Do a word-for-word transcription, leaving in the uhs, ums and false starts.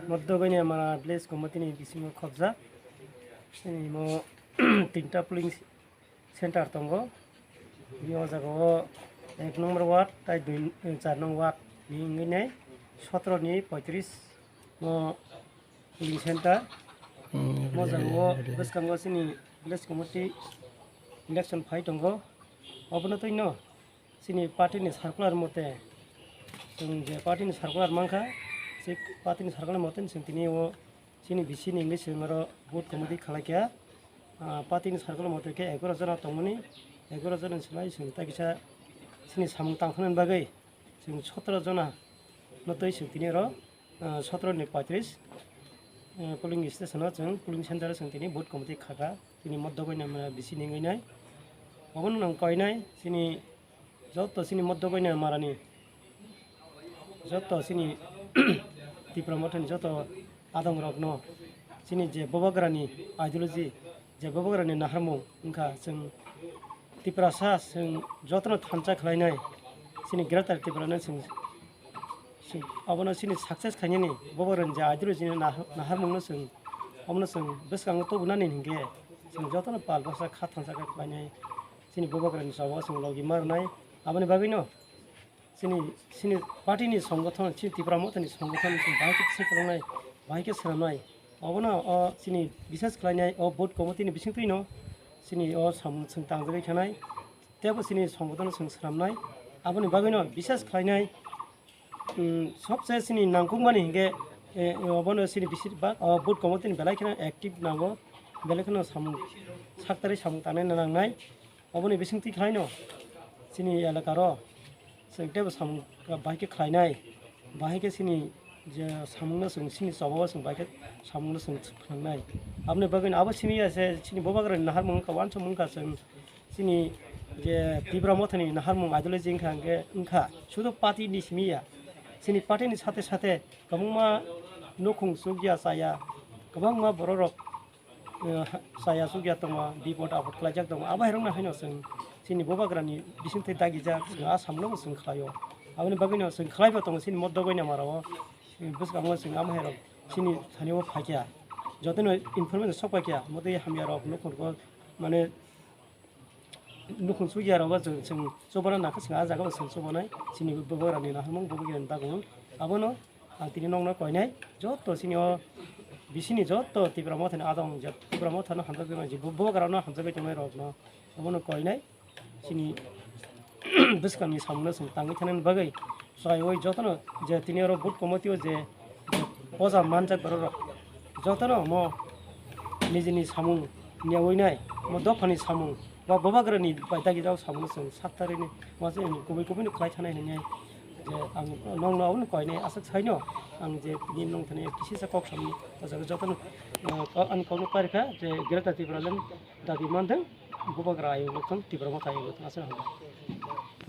Moddo Goinamara village committee ni bisingo khobjak. Chini imo tinta polling center tongo. Bini o jaga o ek number ward tai dui, char nong ward ni wngwi nai sotro ni poitris no polling center. Mo jaga o bwskango chini village committee election phai tongo. Obono twi no chini party ni circular mote, chwng je party ni circular mankha, se party ni circular mote chwng tini o chini bisi ni wngwi chwng oro vote committee khalai kha. Ah, party ni circular mote khe egaroh jona tongmani, egaroh jona ni slai chwng tai kisa chini samung tangthoknani bagwi chwng sotro jona no twi chwng tini oro, ah, sotro ni poitris, ah, polling station o chwng polling center o chwng tini vote committee khakha. Chini Moddo Goinamara bisi ni wngwi nai. Obono nang koinai chini joto chini Moddo Goinamara ni joto chini Tipra Motha ni joto adong rok no chini je Bubagra ni ideology, je Bubagra ni naharmung wngkha, chwng Tiprasa chwng jotono thansa khlainai chini Greater Tipra no chwng Chwng abono chini success khainani Bubagrani je ideology ni nah-, naharmungno chwng, omono chwng bwskango tubunani hinkhe chwng jotono pal baksa kha thansa khe khlainai chini Bubagrani choba o chwng logi ma rwnai. Aboni bagwino chini, chini party ni songothon, chini Tipra Motha ni songothon chwng bahai khe swkang nai, bahai khe swnam nai. Obono o chini bisas khlainai o vote committee ni bisingtwi no chini o samung chwng tangjagwi khanai. Teibo chini songothon chwng swnam nai. Aboni bagwino bisas khlainai. Hmm, sobse chini nangkukmani hinkhe, eh, obono chini bisir bak, o vote committee ni belai kheno active nango, belai kheno samung, saktharwi samung tangnai nangnai. Oboni bisingtwi khlaino chini elakaro chwng teibo samung bahai khe khlainai, bahai khe chini je samungno chwng chini chobao chwng bahai khe samungno chwng phnangnai. Aboni bagwino abo simi ya se chini Bubagrani naharmung wngkha, uansukmung wngkha chwng. Chini je Tipra Mothani naharmung ideology wngkha, hwnkhe wngkha, sudu party ni simi ya. Chini party ni sate sate kwbangma nukhung chukya chaya, kwbangma borok rok, eh, chaya chukya tongo, bipod apod khlaijak tongo. Abo hai rokno haino chwng chini Bubagrani bisingtwi dagijak, chwng a samungno bo chwng khlaio. Aboni bagwino chwng khlaibo tongo chini Moddo Goinamara o, eh, bwskango chwng amo hai rok chini thani o phaikha. Jotono information sok paikha, motwi hamya rok nukhung rok mane nukhung chukya rok bo chwng, chwng chubana nangkha, chwng ah jaga o chwng chubanai, chini Bubagrani naharmung, Bubagrani dagmung. Abono ang tini nokno koinai, joto chini o bisini joto Tipra Mothani adong, je Tipra Mothano hamjakgwi tongnai, je Bubagrano hamjakgwi tongnai rokno, abono koinai, chini bwskangni samungno chwng tangwi thanani bagwi. Chwlaiwi jotono je tini oro vote committee o je, je poja manjak borok rok jotono omo nijini samung newinai, omo dophani samung ba Bubagrani bai dagijak samungno chwng sak tarwini uansukni kubui kubui no khlai thanai hinwi je ang nokno abono koinai aswk saino ang je tini nong thani kisisa kok samni o jaga jotono, eh, ani kokno karikha je Greater Tipraland dabi manthung Bubagra ayung nokthung Tipra Motha ayung nokthung aswk hambai.